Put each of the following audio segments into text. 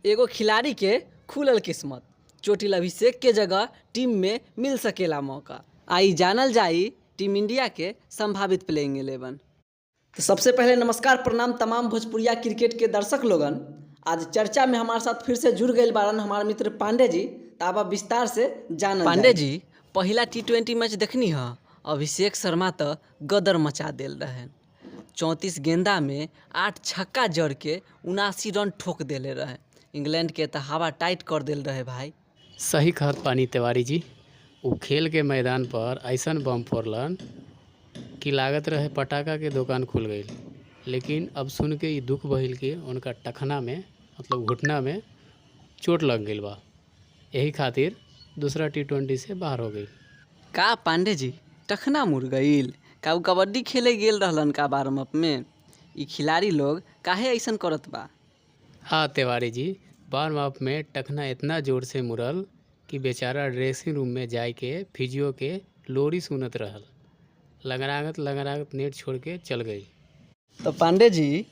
एगो खिलाड़ी के खुलल किस्मत, चोटिल अभिषेक के जगह टीम में मिल सकेला मौका। आई जानल जाई टीम इंडिया के संभावित प्लेइंग इलेवन। तो सबसे पहले नमस्कार, प्रणाम तमाम भोजपुरिया क्रिकेट के दर्शक लोगन। आज चर्चा में हमारे साथ फिर से जुड़ गए बारन हमारे मित्र पांडे जी। तो अब विस्तार से जानल। पांडे जी, पहला टी20 मैच देखनी है? अभिषेक शर्मा तो गदर मचा देल रहे। 34 गेंदा में 8 छक्का जड़ के 79 रन ठोक देले रहे। इंग्लैंड के तो हवा टाइट कर देल रहे भाई। सही कहत पानी तिवारी जी। उ खेल के मैदान पर ऐसन बम फोड़लन कि लागत रहे पटाखा के दुकान खुल गई। लेकिन अब सुन के ई दुख भइल कि उनका टखना में, मतलब घुटना में चोट लग गई बा। यही खातिर दूसरा टी20 से बाहर हो गई। का पांडे जी, टखना मुड़ गईल? का उ कबड्डी खेले गेल रहलन का वार्म अप में? ई खिलाड़ी लोग काहे ऐसन करत बा? हाँ तिवारी जी, वार्म अप में टखना इतना जोर से मुड़ल कि बेचारा ड्रेसिंग रूम में जाए के फिजियो के लोरी सुनत रहल। लंगड़ागत लंगड़ागत नेट छोड़ के चल गई। तो पांडे जी,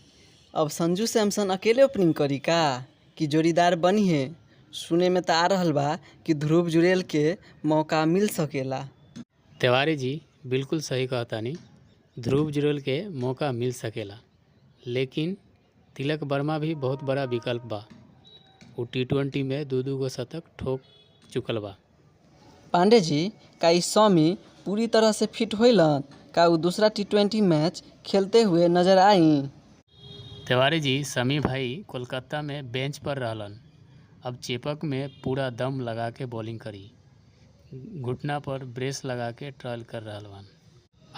अब संजू सैमसन अकेले ओपनिंग करी का कि जोड़ीदार बनी है? सुने में तो आ रहल बा कि ध्रुव जुरेल के मौका मिल सकेला। तिवारी जी, बिल्कुल सही कहतानी। ध्रुव जुरेल के मौका मिल सकेला, लेकिन तिलक वर्मा भी बहुत बड़ा विकल्प बा। वो टी20 में दो दो गो शतक ठोक चुकल बा। पांडे जी, का ई शमी पूरी तरह से फिट होइलन? का उ दूसरा टी20 मैच खेलते हुए नजर आई? तिवारी जी, शमी भाई कोलकाता में बेंच पर रहलन। अब चेपक में पूरा दम लगा के बॉलिंग करी। घुटना पर ब्रेस लगा के ट्रायल कर रहल बान।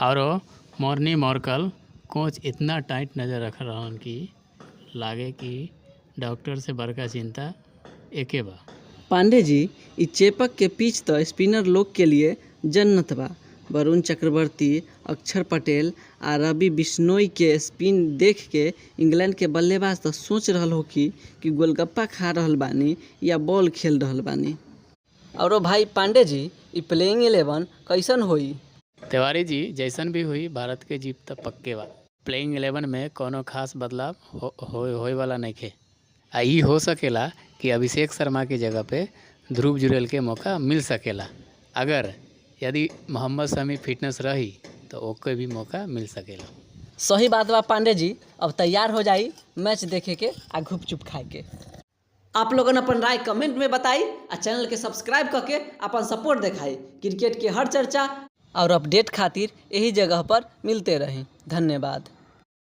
औरो मॉर्नी मॉर्कल कोच इतना टाइट नज़र रख रहलन कि लागे कि डॉक्टर से बड़का चिंता एके बा। पांडे जी, ई चेपक के पिच तो स्पिनर लोग के लिए जन्नत बा। वरुण चक्रवर्ती, अक्षर पटेल आ रवि बिश्नोई के स्पिन देख के इंग्लैंड के बल्लेबाज तो सोच रहल होखी कि गोलगप्पा खा रहल बानी या बॉल खेल रहल बानी। औरो भाई पांडे जी, ई प्लेइंग इलेवन कैसन होई? तिवारी जी, जैसन भी हुई, भारत के जीत तो पक्के बा। प्लेइंग इलेवन में कोनो खास बदलाव हो होए वाला नइखे। आ ई हो सकेला कि अभिषेक शर्मा की जगह पे ध्रुव जुरेल के मौका मिल सकेला। अगर यदि मोहम्मद शमी फिटनेस रही तो ओके भी मौका मिल सकेला। सही बात बा पांडे जी। अब तैयार हो जाई मैच देखे के आ घुपचुप खाए के। आप लोगन अपन राय कमेंट में बताई आ चैनल के सब्सक्राइब करके अपन सपोर्ट दिखाई। क्रिकेट के हर चर्चा और अपडेट खातिर यही जगह पर मिलते रहें। धन्यवाद।